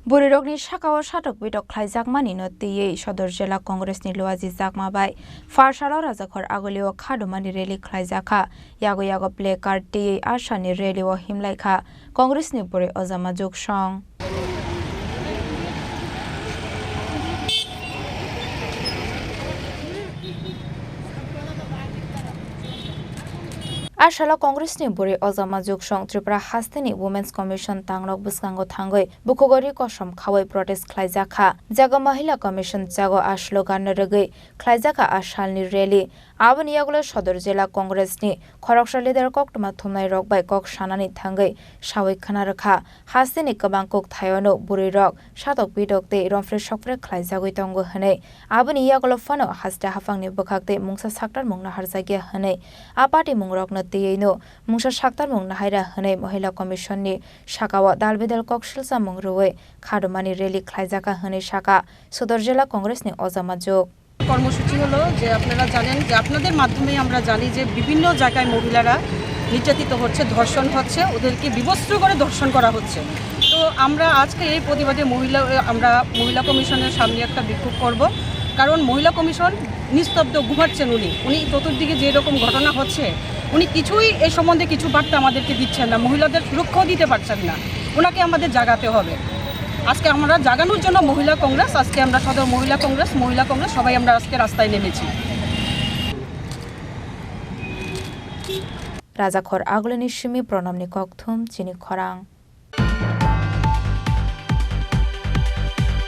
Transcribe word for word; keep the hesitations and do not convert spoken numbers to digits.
Bwrwirokni sakao satok pitok khlaijakmanino twiwi Sodor Jela Congressni Luaji Chakma bai Pharsalo Rajakhor Agulio khadumani rally khlaijakha. Yago yago placard twiwi Asani rally-o himlaikha Congressni bwrwi Ojama Juksong. A salo Congressni bwrwi Ojama Juksong Tripura hasteni Women's Commission tangrok bwskango thangwi bukhugo ri kosom khawi protest khlaijakha. Jaga Mahila Commission chago a slogan rwgwi khlaijakha a salni rally. Aboni yagulo Sodor Jela Congressni khoroksa leader koktwma thumnairok bai kok sanani thangwi sawi khna rwkha. Hasteni kwbang kuk thaiono bwrwirok satok pitok tei romphre sokphre khlaijagwi tongo hwnwi. Aboni yagulo phano haste haphangni bwkhak tei mungsa saktarmung naharjakya hwnwi a patimungrokno twiwino mungsa saktarmung nahaira hwnwi Mohila Commissionni sakao dalbidal kok silchamung rwui khadumani rally khlaijakha hwnwi sakha Sodor Jela Congressni Ojama Juk. কর্মসূচি হলো যে আপনারা জানেন যে আপনাদের মাধ্যমেই আমরা জানি যে বিভিন্ন জায়গায় মহিলারা নির্যাতিত হচ্ছে, ধর্ষণ হচ্ছে, ওদেরকে বিবস্ত্র করে ধর্ষণ করা হচ্ছে। তো আমরা আজকে এই প্রতিবাদে মহিলা, আমরা মহিলা কমিশনের সামনে একটা বিক্ষোভ করব, কারণ মহিলা কমিশন নিস্তব্ধ ঘুমাচ্ছেন উনি। উনি চতুর্দিকে যে রকম ঘটনা হচ্ছে, উনি কিছুই এ সম্বন্ধে কিছু বার্তা আমাদেরকে দিচ্ছেন না, মহিলাদের সুরক্ষাও দিতে পারছেন না। ওনাকে আমাদের জাগাতে হবে। আজকে আমরা জাগানোর জন্য মহিলা কংগ্রেস, আজকে আমরা সদর মহিলা কংগ্রেস, মহিলা কংগ্রেস সবাই আমরা আজকে রাস্তায় নেমেছি। Rajakhor Agulini simi Pranamni kokthum chini khorang.